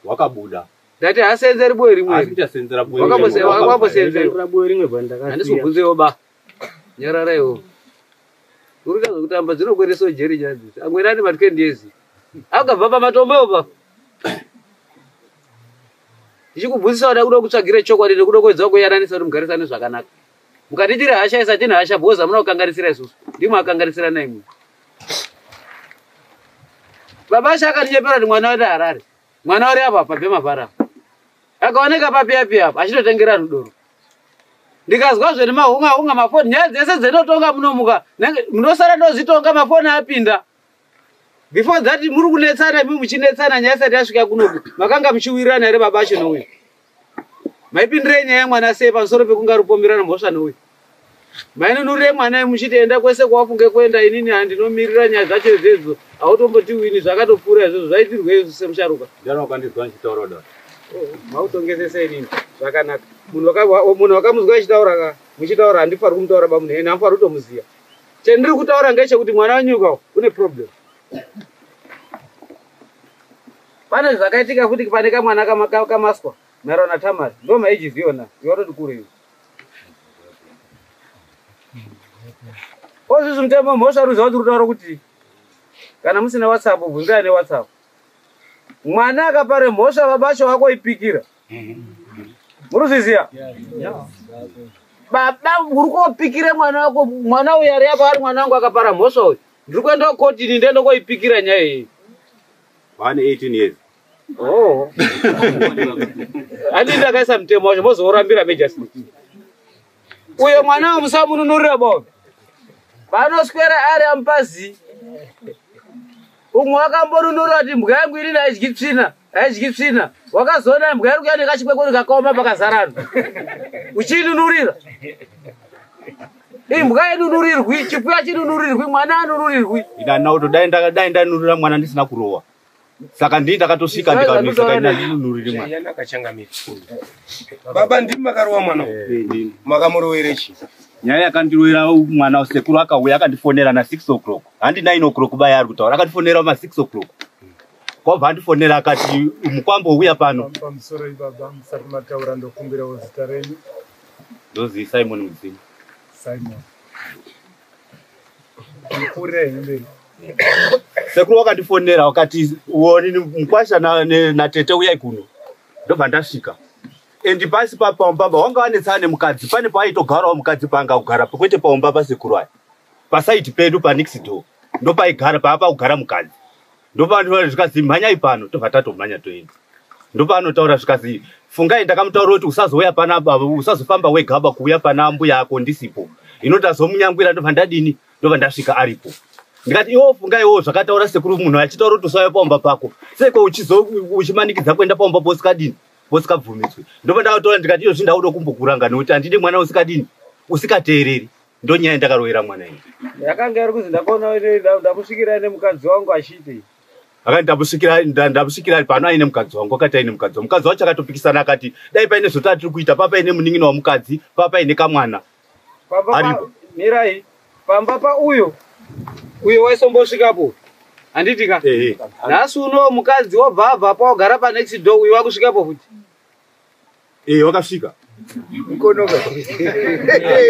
Wakabuda.
Ndati haasenzeri bwe rimwe.
Asi kuchasenzera bwe.
Wakambosenzera
bwe rimwe bandakasiya.
Handisi kubvunzewo ba. Nyararaiwo. Uri kuita zvekutamba dzinokweresawo jeri nyadzi. Amweni ane ma20 years. Akabva pamatombo pa.
Ndichikubvunzisa kuda kuda kutsvagira chokwadi nekuda kuedza kuyananisa kuti mugarisane zvakanaka. Mukatiitira hasha isa tine hasha because hamuna kukanganisira isusu. Ndimwe akanganisira imwe. Baba asha akatinyepera kuti mwana wedu Harare. Mwana uri apa pabhema para. Akaoneka papiya piya apa achitotengera vanhu doro. Ndikazwa zvene mahunga hunga mafoni nyaya dzese dzinotonga munomuka. Munosara ndozitonga mafoni apinda. Before that muri kunetsana imi muchinetsana nyaya isati yasvika kunoku. Makanga muchiwirirana here baba acho nouyu? Maipindirei nyaya yemwana sei pamusoro pekunga rupomerana mhosva nouyu? Mainunurire mwana muchiti enda kwese kwawafunge kuenda inini handinomirira nyaya dzacho idzedzo. Hautombotiwini zvakatopfuura izvozvo zvaitirwei semusharuka?
Ndiani wakandizwa ndichitaura kudaro?
Mautongesesa inini zvakanaka. Munhu wakamuzwa achitaura ka muchitaura handifaniri kumutaura bamunhu ene hamufaniri kutomuziva. Chandiri kutaura ngechekuti mwana wenyuka une problem. Pane zvakaitika futi pane kamwana kamaswa maererano naTamari ndo maages iyona iwe watoti kure iwe. Ozvizvi mutemo mhosva ruziva kuti rutaura kuti kana musina WhatsApp bvunzai neWhatsApp. Mwana akapare mhosva baba acho vakoipikira. Muruzviziva? Baba uri kopikira mwana wako, mwana uyu ari apa ari mwana wangu akapara mhosva uyu. Ndiri kuenda kukoti ini ndiende koipikira nyaya iyi.
Vane 18 years.
Oh. Handii ndakaisa mutemo wacho mozourambira Major. Uyo mwana musamununurira baba. Panoswera ari amupazi. Umwe wakambonunura kuti mbwa yangu inini haidyi tsvina, haidyi tsvina. Wakazoona mbwa iri kuya nekachikwekwe kakaoma pakazarana. Uchinunurira. Imbwa inunurirwi, chipfuyo chinunurirwi, mwana anunurirwi.
Ina kuti dai ndanunurira mwana ndisina kurowa. Saka ndini ndakatosvika ndikanisa ndinunurire mwana.
Yanaka changamire. Baba ndimi makarowa mwana uyu. Makamurowere chii?
Nyaya yakandirowera mwana sekuru akauya akandifonera na 6 o'clock. Handi 9 o'clock baya ari kutaura. Akandifonera ma 6 o'clock. Kwabva andifonera akati mukwambo uya pano.
Pamusoro ibaba musati mataura ndokumbirawo zita renyu.
Ndozi Simon Mudzimu.
Simon. Mupfuurire mberi.
Sekuru wakandifonera wakati uoni mukwasha na tete uyai kuno. Ndobva ndasvika. Endi pasi papaombaba wanga wanetsana nemukadzi pane paaitogarawo mukadzi paanga kugara kwete paomba pasekuru aya. Pasaiti pedu pa next door ndopaigara paapa kugara mukadzi. Ndopanotaura zvikazi mhanyai pano tobva tatomhanya toenda. Ndopanotaura zvikazi fungai ndakamutaura kuti usazouya panapa usazofamba wegaba kuuya pana mbuya ako ndisipo. Hino tazomunyangwira ndobva ndadini ndobva ndasvika aripo. Ndikati iwo fungai iwo zvakataura sekuru munhu achitaura kuti usauya paomba pako. Seko uchimanikidza kuenda paomba posikadini. Posikabvumidzwi. Ndobva ndakatora ndikati iyo zvindauda kumbokuranga nekuti handidi mwana usikadini usikateereri. Ndonyaya ndakaroera mwana iyi.
Yakanga iri kuzi ndakaona ndamusvikira nemukadzi wangu achiti.
Akati ndamusvikira pano aine mukadzi wangu akati aine mukadzi wangu. Mukadzi wacho akatopikisana akati dai paine zvotati kuita papa ine munin'ina wamukadzi papa ine kamwana.
Pamba mirai pamba pa uyo uyo waisombosvikapo. Handiti ka? Nhasi uno mukadzi wobva abva apa wagara pa next door uyo wakusvikapo futi.
Wakasvika.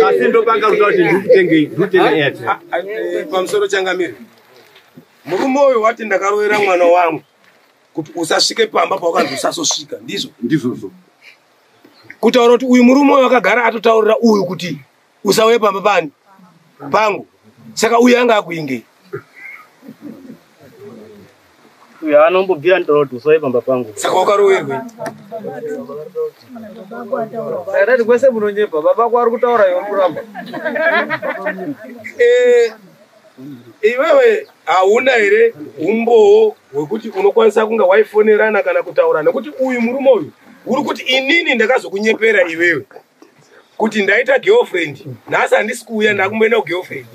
Asi ndopanga kuti ndikutenge airtime.
Pamusoro changamire. Murume uyu wati ndakaroera mwana wangu kuti usasvike pamba pawakanzi usasosvika ndizvo?
Ndizvozvo.
Kutaura kuti uyu murume uyu akagara atotaurira uyu kuti usauye pamba pani pangu. Saka uyu anga akuingei.
Uyu anombobvira nditaura kuti usauye pamba pangu.
Saka wakarowerwe.
Saka ndati kwese munonyepa baba ko ari kutaura iwe kuramba.
Iwewe hauna here umbowo hwekuti unokwanisa kunge waifonerana kana kutaura nekuti uyu murume uyu uri kuti inini ndakazokunyepera iwewe kuti ndaita girlfriend nhasi handisi kuuya ndakumboenda kugirlfriend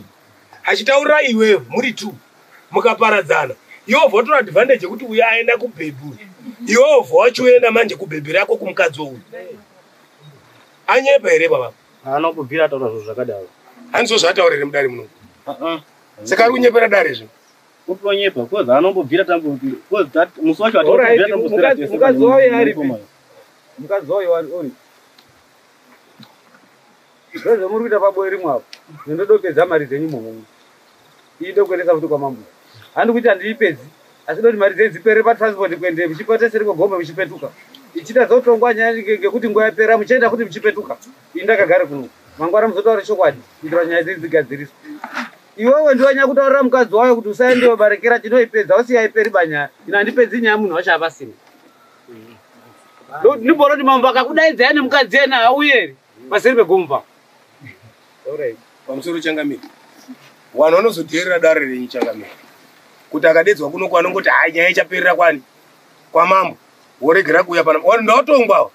achitaurira iwewe muri two mukaparadzana iwe wobva watora advantage yekuti uyu aenda kubhebhi uyu iwe wobva wachienda manje kubhebhi rako kumukadzi uyu anyepa here baba?
Haana kubvira ataura zvinhu zvakadaro.
Handizvo zvaataura here mudare muno? Saka ari kunyepera dare zve?
Kutonyepa cause anombobvira cause musi wacho atobvira tambosera tese.
Mukadzi wayo aripi? Mukadzi wayo uri. Zvezvo muri kuita paboe rimwe apo. Ndodopedza mari dzenyu muhomwe. Iyi ndokuendesa futi kwamambo. Handi kuti handiipedzi. Asi ndoti mari dzenyu dzipere patransport kuende muchipota seri kugombe muchipetuka.
Ichitadza kutongwa nyaya ngekuti nguva yapera muchienda kuti muchipetuka. Ini ndakagara kuno. Mangwana muzotaura chokwadi kuitira nyaya dzedu dzigadziriswe. Iwewe ndiwe nyakutaurira mukadzi wayo kuti usaende wabarekera tinoipedza usiya iperi banyaya. Ina handipedzi nyaya munhu wacho hapasina. Ndibora kuti mambo akakudaidzai nemukadzi ena auye here paseri pegomo pako.
Pamusoro changamire. Vanhu vanozodheerera dare renyu changamire. Kuti akadedzwa kuno kwanongoti hai nyaya ichaperera kwani? Kwamambo. Woregera kuuya pana. Vanhu ndawatongwa.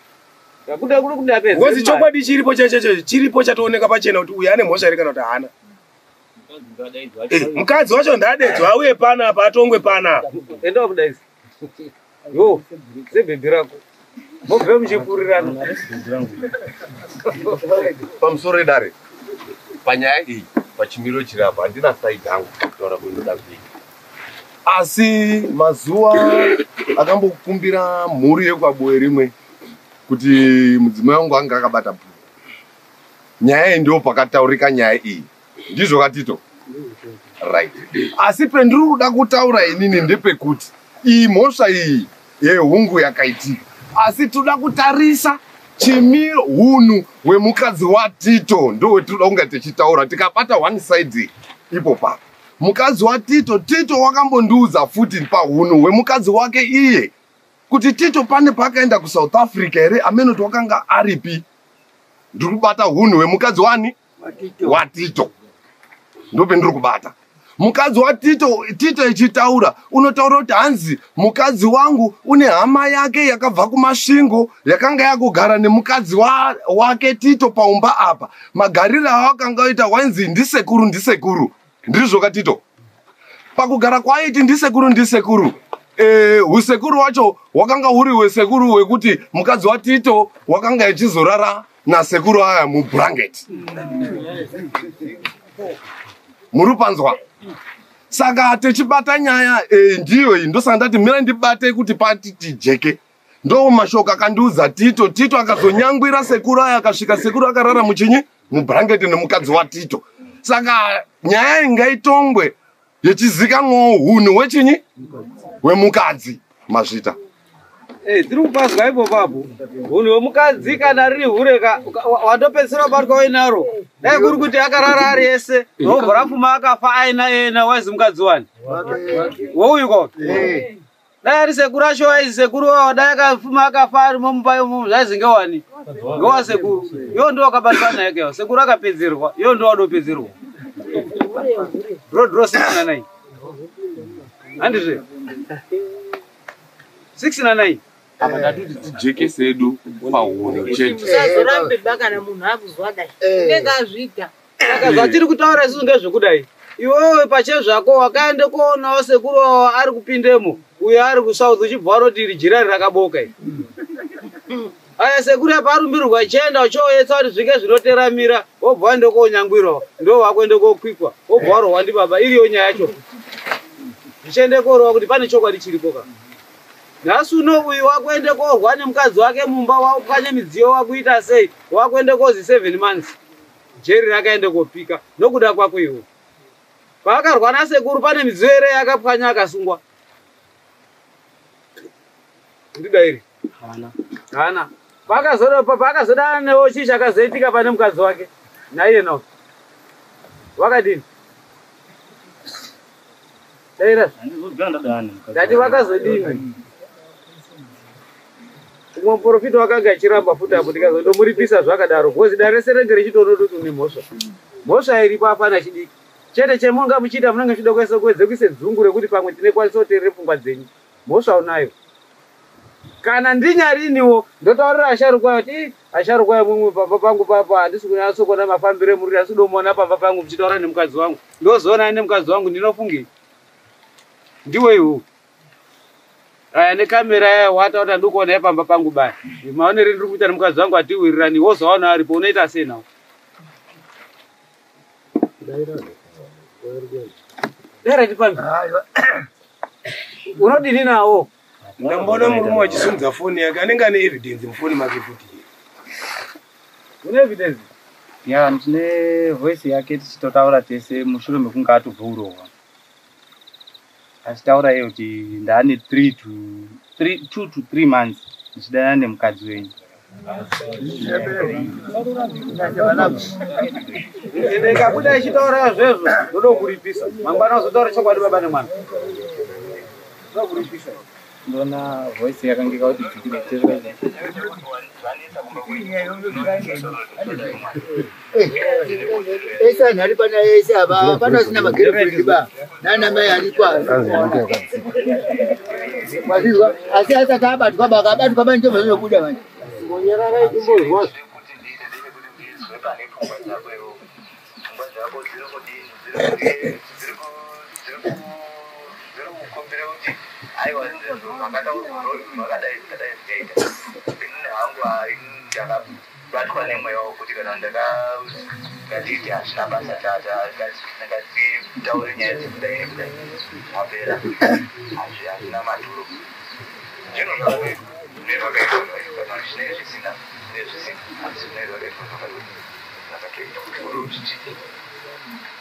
Ngozi chokwadi chiripo chacho chiripo chatooneka pachena kuti uyu ane mhosva here kana kuti haana. Mukadzi wacho ndaadedzwa auye panapa atongwe panapa.
Enda wakudaidza. Yo, sebhebhi rako. Mobve muchipurirana.
Pamusoro edare panyaya iyi pachimiro chiri apa handina saidi hangu kutaura kwendinoda kuita asi mazuva akambokumbira mhuri yekwabuwe rimwe kuti mudzimai wangu anga akabata bhuku nyaya iyi ndiyo pakataurika nyaya iyi ndizvo katito right asi pendiri kuda kutaura inini ndepekuti iyi mhosva iyi yehungu yakaitika asi toda kutarisa chimiro hunhu hwemukadzi waTito ndo wetinoda kunge tichitaura tikabata one side ipo papa mukadzi waTito Tito wakambondiudza futi pahunhu hwemukadzi wake iye kuti Tito pane paakaenda kuSouth Africa here amene kuti wakanga aripi ndiri kubata hunhu hwemukadzi wani waTito ndopendiri kubata mukadzi waTito Tito ichitaura unotaura kuti hanzi mukadzi wangu une hama yake yakabva kuMasvingo yakanga yakugara nemukadzi wake Tito paumba apa magariro awakanga oita wainzi ndisekuru ndisekuru ndizvo kaTito pakugara kwaiti ndisekuru ndisekuru husekuru wacho wakanga huri hwesekuru hwekuti mukadzi waTito wakanga achizorara nasekuru aya mublanket muri panzwa saka tichibata nyaya ndiyo iyi ndosaka ndati mira ndibate kuti pati tijeke ndo mashoko akandiudza Tito Tito akazonyangwira sekuru aya akasvika sekuru akarara muchinyi mubhurangeti nemukadzi waTito saka nyaya ingaitongwe yechizikanwawo hunhu hwechinyi hwemukadzi mazvita
Tiri kupazwa ipo papo hunhu hwemukadzi kana riri hure wandopedzisira kubatwa wainaro dai kuri kuti akarara ari ese robva rafuma akafa aina ena waizi mukadzi wani wouyu kwa dai ari sekuru acho waizi sekuru wawo dai akafuma akafa arimo mumba imomo zvaizi ngewani ngewasekuru iwo ndo wakabatwa naye kewa sekuru akapedzerwa iwo ndo wadopedzerwa draw draw 6 na 9 handizve 6 na 9
apa ndatoti tijekese edu pahunhu chete
Musazorambe ba kana munhu akuzwa dai. Unenge azviita.
Saka zvatiri kutaura isusu ngezvekudai iwewe pachezvako wakaende koonawo sekuru wawo ari kupindemo uyo ari kusouth uchibva waroti iri jira iri rakaboka iri aya sekuru apa arumbirwa achienda uchoyetsa kuti zvinge zvinoteramira wobva waende koonyangwirawo ndo wakuende kokwikwa wobva warohwa ndibaba iriyo nyaya yacho zvichiende koorwa kuti pane chokwadi chiripo ka nhasi uno uyu wakuende koorwa nemukadzi wake mumba wapwanya midziyo wakuita sei wakuende kozi 7 months jeri rakaende kopika nokuda kwako iwe paakarwa nasekuru pane midziyo here yakapwanya akasungwa ndidairi hana paakazodana newo chii chakazoitika pane mukadzi wake naiye nawo wakadini daira ndati vakazodini umwe muprofita wakanga achiramba futi apo ndikazondomuripisa zvakadaro bhozi dare rese renge richitoona kuti une mhosva mhosva iripo apana chidiki chete chemunga muchiita munenge muchida kuisa kuedze kuise dzungu rekuti pamwe tinekwanisa kuteerere pfungwa dzenyu mhosva unayo kana ndinyariniwo ndotaurira asharukwa kuti "Ih, asharukwa imwimwi pamba pangu papa handisi kunyatsokuona mafambiro emuri asi domuona pamba pangu muchitaura nemukadzi wangu ndozoona nemukadzi wangu ndinofungei ndiwe iwo aya nekamera aya wataura ndikuona yepamba pangu baya maonere ndiri kuita nemukadzi wangu atiwirirani wozowana aripo unoita sei nawo dera tipambi unodini nawo
Ndamboona murume achisimudza foni yake anenge ane evidence mufoni make futi.
Une evidence?
Ya, ndine voice yake tichitotaura tese mushure mekunge atobva kurohwa. Achitaura iye kuti ndaane 3 to 3 2 to 3 months Ndichidanana nemukadzi wenyu.
Ende ikabuda ichitaura zvezvo, ndoda kuripisa. Mangwana uzotaura chokwadi baba nemwana. Ndoda kuripisa.
Ndona voice yakanga ikakuti dzikire chezvo.
Ese anhu ari pana ese apa hapana asina magirlfriend ba nana mai aripo wazizwa asi asati abatwa ba akabatwa ba ndobva zvinobuda manje.
Ngonyararai timbozwa.
Batwa nemweya wekuti kana ndakatiti hazvina basa, ngatitaure nyaya dzekudai nekudai, mapera hazvina maturo. Zvinhu zvakaitwa kana zvinenge zvisina zvisina, asi zvinenge zvakaitwa zvakatoita kuti kuti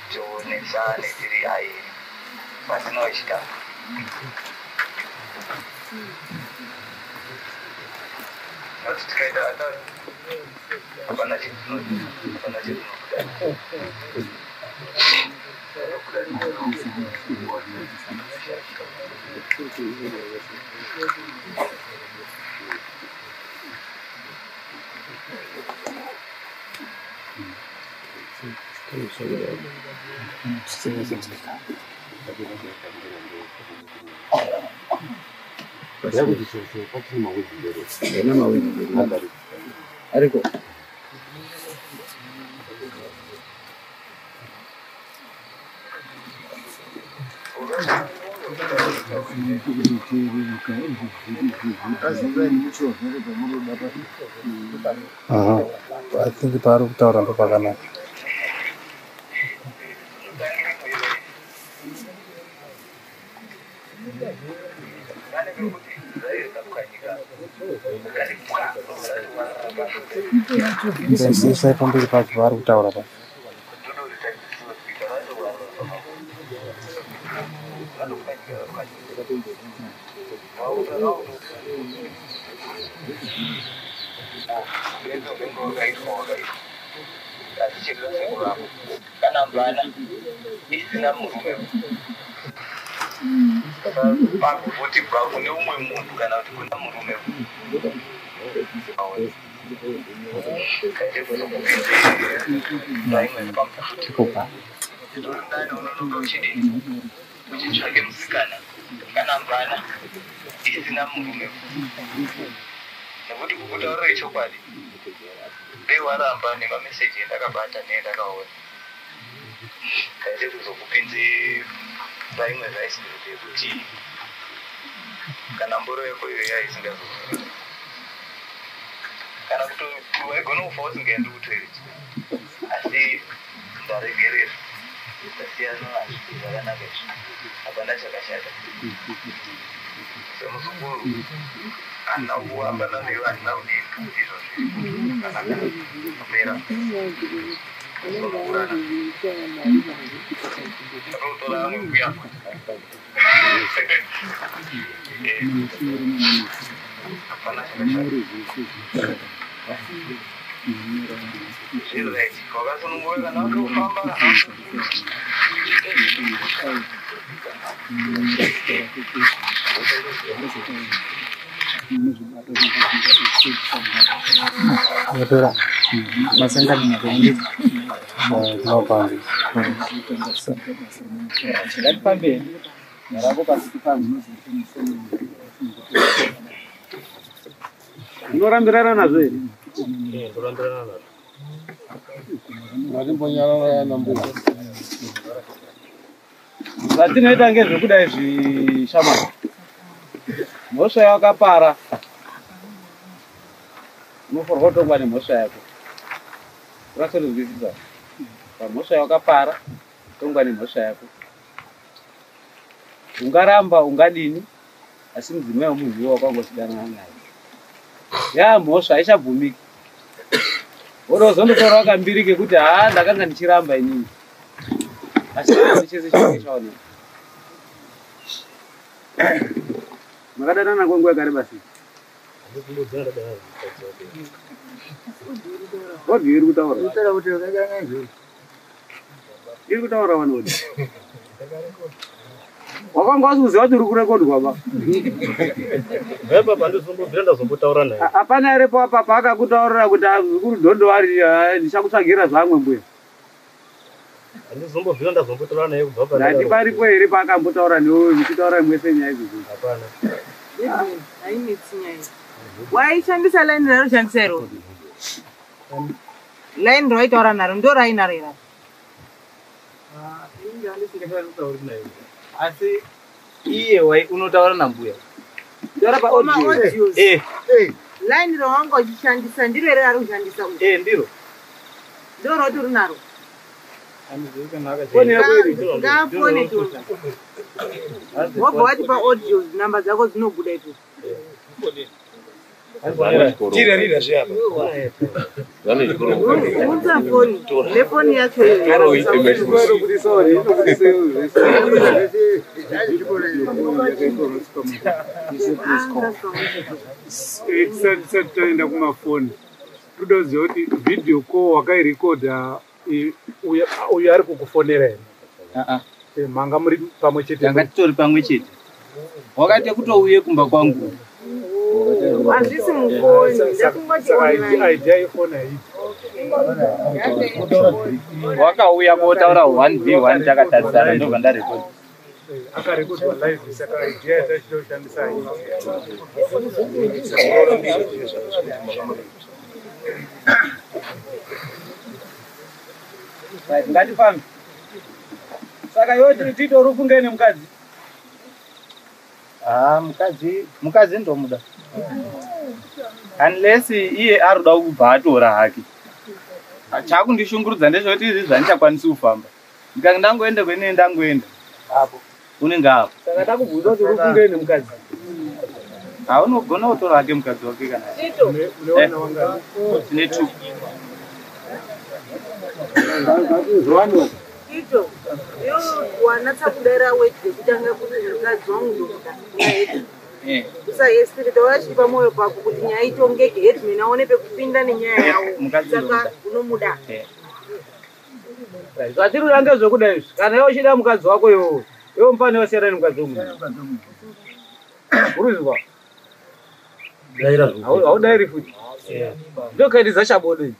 tionesane tiri airi pasina wechitatu. Noti tikaita atatu hapana hapana chetinobuda.
Ariko.
Aha, I think paari kutaura ndo pakanaka. Isai pamberi pacho paari kutaura pa.
Kana mvana isina murume pakuti kune umwe munhu kana kuti kuna murume uchitsvage musikana kana mvana isina murume, nekuti kukutaurira chokwadi dei waramba nemameseji endakabata neendakaona kaite kuzokupinze paimwe vaisirete yekuti kana mboro yako iyo yaisingazo kana kuti waigona kufa usingaendi kutoilet, asi ndaregerera ndasiyana nazvo zvakanaka izvi, hapana chakashata. Semuzukuru handina kuhambana newe, handina kudini, izvo zviri zvakanaka kupera kuzonourana ndatotora amwe mbuya. Hapana chakashata, zviri right. Wakasununguka kana wakufamba kana
Yapera. Masangano nakuendesa. Tinopanga.
Ngatifambe. Rako pasi tifambe. Unorambirana nazvo here?
Ndorambirana nazvo.
Ngatimbonyarara nambuya.
Zvatinoita ngezvekuda izvi shamwari. Mhosva yawakapara unofanirwa kutongwa nemhosva yako. Unatsorinzwisisa. Pamhosva yawakapara tongwa nemhosva yako. Ungaramba ungadini asi mudzimai wemunhu iwo wakanga uchidanana naye. Yaa mhosva haichabvumiki. Wodozondotora kambiri kekuti haa ndakanga ndichiramba inini. Asi chese chinenge chaoneka. Makadanana kwenguva yakareba sei? Audio iri kutaura. Iri kutaura wani audio. Wakanga wasi kuziva kuti uri kurekodwa ba.
Baba pandizombobvira ndazombotaura naye.
Hapana here papa paakakutaurira kuti zukuru dhondo ari ndichakutsvagira zvamwe mbuya.
Handizombobvira ndazombotaura naye kubva pa.
Ndati paripo here paakambotaura newe muchitaura mwese nyaya idzodzo.
Hapana.
Hainetsi nyaya. Waishandisa line ranoshandisa iro. Line rawaitaura naro ndo rainaro iraro.
Asi iye wai unotaura nambuya.
Taura pa
audio.
Eh.
Line rawanga uchishandisa ndiro here rari kushandisa uyu?
Eh, ndiro.
Ndiro rauti uri naro.
Foni yako iri.
Ngaafone tu. Wobva wati pa audios namba dzako dzinobuda ipo.
Tira rira zve apa.
Unza foni. Nefoni yacho iyoyo.
Tisati taenda kumafoni, toda kuziva kuti video call wakairekodha uyo ari kukufonera here? Manga muri pamwe chete?
Tanga titori pamwe chete. Wakati kutouye kumba kwangu.
Hazvisi mufoni, ndakungoti online.
Idea yefoni haidi.
Wakauya kotaura 1v1 takatarisana ndobva ndarekodha.
Akarekodwa live, saka idea yatachida kushandisa haidi.
Right, ngatifambe. Saka iwe tito uri kufunga nemukadzi?
Ah, mukadzi ndomuda. Unless iye ari kuda kubva atora hake. Chakundishungurudza ndechekuti izvi zvandichakwanisi kufamba. Ndikanga ndangoenda kwenene ndangoenda.
Apo.
Unenge apo.
Saka takubvunza kuti uri kufunga nemukadzi.
Haunogona kutora hake mukadzi wake kana.
Tito.
Tine two.
Tito, iwe wanatsa kudaira weti yekutanga kuti mukadzi wangu ndomuda. Usahesipirita wachipa mwoyo pako kuti nyaya itongeke headman aone pekupinda nenyaya yawo.
Mukadzi
Saka
ndomuda.
unomuda.
Zvatiri kuda ngezvekuda izvi. Kana iwe uchida mukadzi wako iwowo, iwe mufane wasiyana nemukadzi wemunhu. Urikuzwa? Haudairi futi. Ndokaiti dzachabodo idzi.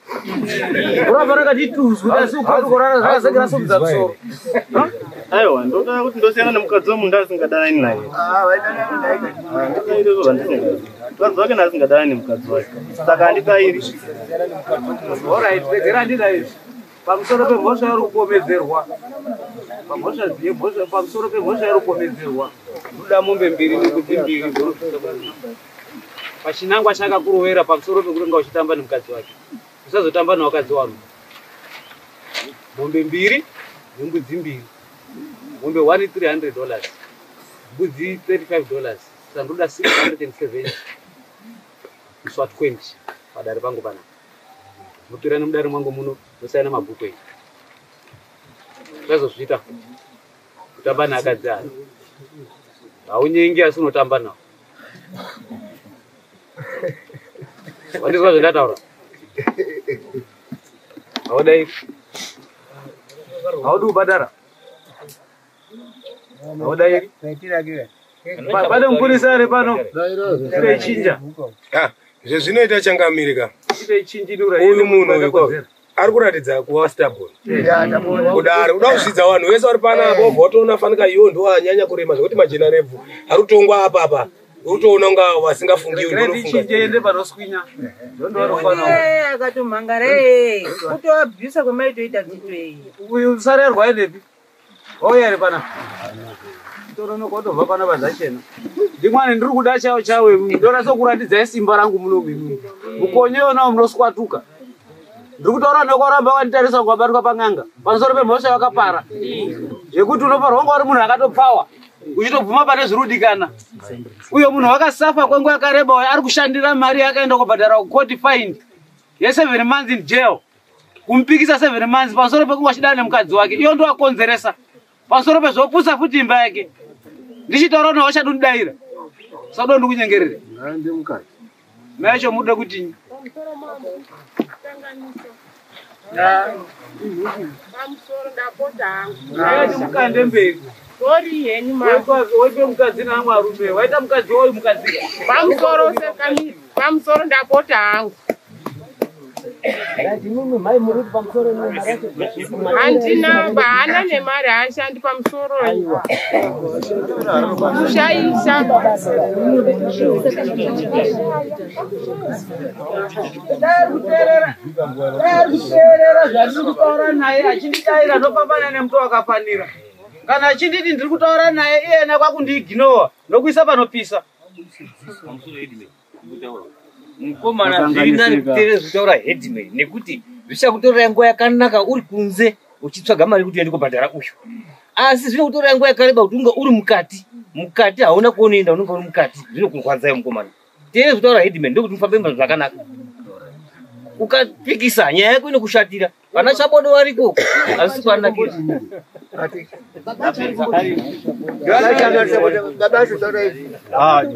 Uramba rakati tuzwi asi ukakorara zvakazengera somudza musoro.
Aiwa, ndoda kuti ndosiyana nemukadzi wemunhu asingadanani naye. Handidairi izvo zvandisingazi. Mukadzi wake naasingadanani nemukadzi wake. Saka handidairi.
Alright, regera ndida izvi. Pamusoro pemhosva yauri kupomedzerwa. Pamusoro pemhosva yauri kupomedzerwa. Ndoda mombe mbiri nembudzi mbiri dzorosvika pachinangwa chakakurovera pamusoro pekuti uchitamba nemukadzi wake. Usazotamba nevakadzi vanhu. Mombe mbiri nembudzi mbiri. Mombe 1 $300. Mbudzi $35. Saka ndoda 670. Musi wa 20 padare pangu panapa. Mupira nemudare mwangu muno musiyana mabhuku enyu. Usazozviita futi. Kutamba neakadzi aya. Haunyengi asi unotamba nawo. Wandizwa zvandataura? Haudai. Haudi kubhadhara? Haudai. Pane mupurisa here pano? Tinoichinja.
Zvezvinoita changamire ka.
Tinoichinjinura.
Uyu munhu uyu ari kuratidza kuva stubborn. Kudaro uda kuzvidza vanhu vese vari panapa wobva watoona fanika iwo ndiwo anyanya kurema zvekuti majena rebvu ari kutongwa apa apa. Utoona kunga vasingafungiwi ndonofunga.
Tichinje panoswinya.
Uye akatomhangara ee. Kutoabhusa kwemaitoita Tito iyi.
Uyu usarerwa endepi? Wauya here panapa? Toronoka watobva panapa zvachena. Ndimwane ndiri kuda chawo chawe ndonatsa kuratidzai simba rangu muno mimi. Mukonye yonawo munoswatuka. Ndiri kutaura nekoramba wakanditarisa kukabatwa pan'anga pamusoro pemhosva yakapara yekuti unoparwa kunga uri munhu akatopfawa uchitobvuma pane zvirudikana. Uyo munhu wakasafa kwenguva yakareba uyo ari kushandira mari yakaenda kubhadhara kukoti fine ye7 months in jail kumupikisa 7 months pamusoro pekunge achidana nemukadzi wake iyo ndoakonzeresa pamusoro pezvopusa futi imba yake ndichitaura nawo achadondidaira sadondikunyengerere.
Ngaende mukadzi.
Mai acho muda kuti
Pamusoro ndapota hangu.
Mukande mberi.
Sori henyu mama.
Waipe mukadzi naamwe arume. Waita mukadzi wayo mukadzi.
Pamusoro sekamiri. Pamusoro ndapota hangu. Handina haana nemari haashandi pamusoro. Kushaisha.
Dai kuteerera zvandiri kutaura naye achindidaira ndopambana nemuto wakafanira. Kana achinditi ndiri kutaura naye iyena kwakundiiginowa nokuisa panopisa.
Mukomana zviri nani kuteerera zvitaura headman nekuti zvichakutorera nguva yakanaka uri kunze uchitsvaga mari kuti uende kubhadhara uyu. Asi zvinokutorera nguva yakareba kuti unge uri mukati. Mukati hauna kwaunoenda unenge uri mukati. Zvinokurwadzai mukomana. Teerera zvitaura headman ndokuti mufambe zvakanaka. Ukapikisa nyaya yako inokushatira. Vana Chabodo variko asi kwanakira.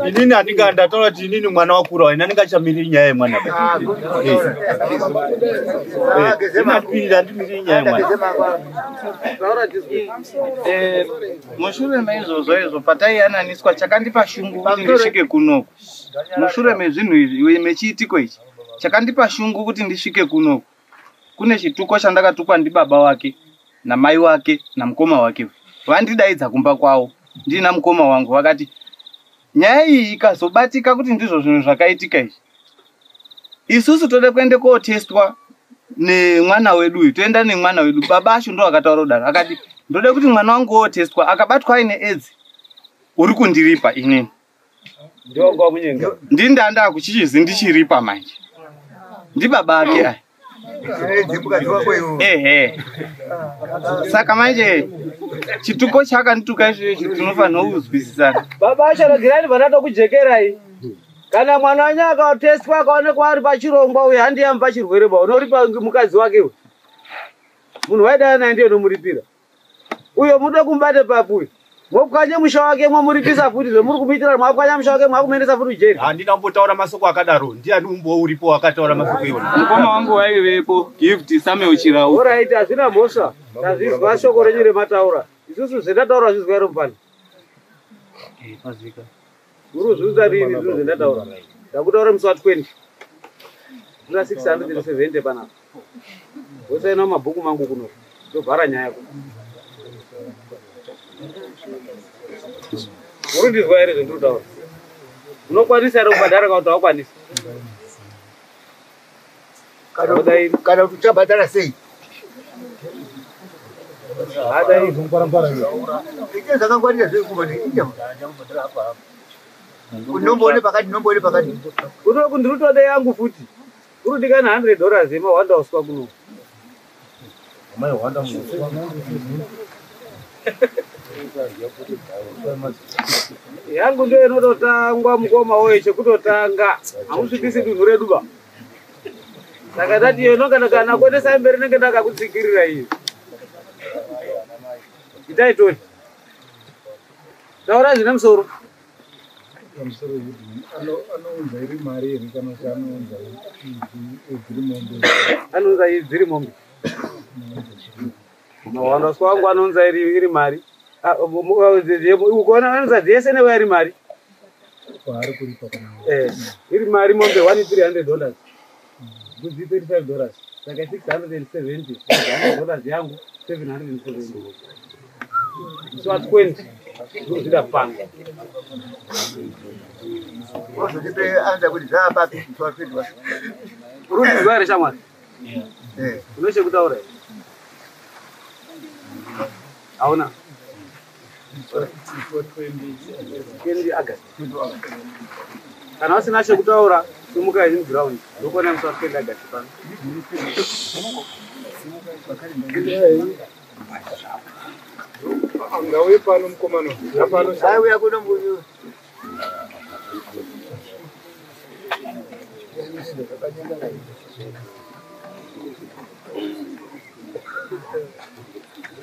Inini handinga ndataura kuti inini mwana wakura ini andingachamiriri nyaya yemwana. Handimiriri nyaya yemwana.
Mushure meizvozvo izvo pataiyananiswa chakandipa shungu kuti ndisvike kunoku. Mushure mezvinhu izvi mechiitiko ichi chakandipa shungu kuti ndisvike kunoku. Kune chituko chandakatukwa ndibaba wake namai wake namukoma wake. Vandidaidza kumba kwavo ndina mukoma wangu vakati nyaya iyi ikazobatika kuti ndizvo zvinhu zvakaitika izvi. Isusu tode kuende kotestwa nemwana wedu uyu, toenda nemwana wedu. Baba acho ndo akataura kudaro akati ndode kuti mwana wangu otestwa akabatwa aine AIDS uri kundiripa inini. Ndini ndanda kuchichizi ndichiripa manje. Ndibaba ake aya. Ehe. Saka manje chituko chakandituka izvo tinofanira kuzwisisana.
Baba acho regerani vandatokujekerai. Kana mwana wanyu akatestwa akaonekwa ari pachirongwa uyu handiye pachirwere ba unoripa mukadzi wake uyu. Munhu waidana naye ndiye unomuripira. Uyo munoda kumubate papi uyu. Mopwanya musha wake mwamuripisa futi zvemuri kumuitira mwapwanya musha wake mwakumuendesa futi kujeri.
Handina kumbotaura masoko akadaro. Ndiani umbo uripo akataura masoko iwona?
Mukoma wangu waivepo Gift Samuel Chirau.
Alright, hazvina mhosva. Tazvizwa shoko renyu remataura. Isusu zvendataura zvizwa here mupani?
Pazika.
Muri kuzviudza rini zvinhu zvendataura? Ndakutaura musi wa 20. Ndina 670 panapa. Wosaina mabhuku mangu kuno. Ndovhara nyaya yako. Muri kundizwa here zvendiri kutaura? Unokwanisa here kubhadhara kana kuti haukwanisi?
Kana kuti uchabhadhara sei? Ite zvakangwarira zvekuba unomboone pakati unomboone pakati.
Kuno ndiri kutode yangu futi. Kurudikana $100 yemahwanda uswa kuno. Yangu ndiyo inototangwa mukoma woye chekutotanga. Hamusvibisi dunhu redu ba. Saka ndati iyo inongana kana kuendesa mberi nenge ndakakutsikirira iyo. Itai toni. Taura zvine musoro.
Pamusoro anounza iri mari here kana kuti anounza dziri mombe?
Anounza dziri mombe. Mahwandaswa wangu anounza iri mari. Ukaona anounza dzese newe iri mari.
Kwaari kuripa kana.
Iri mari mombe $300. Mbudzi $35. Saka 670. $100 yangu 770. So at 20. Ndozvida pano.
Wozondipe anza kuti zvaapapi musi wa 20 wacho.
Uri kundizwa here shamwari? Une chekutaura here? Hauna? 20 August. Kana usina chekutaura simuka in ground. Ndokuona musi wa 20 August pano.
Ngauye pano mukomana. Pano.
Auya kuno muyu.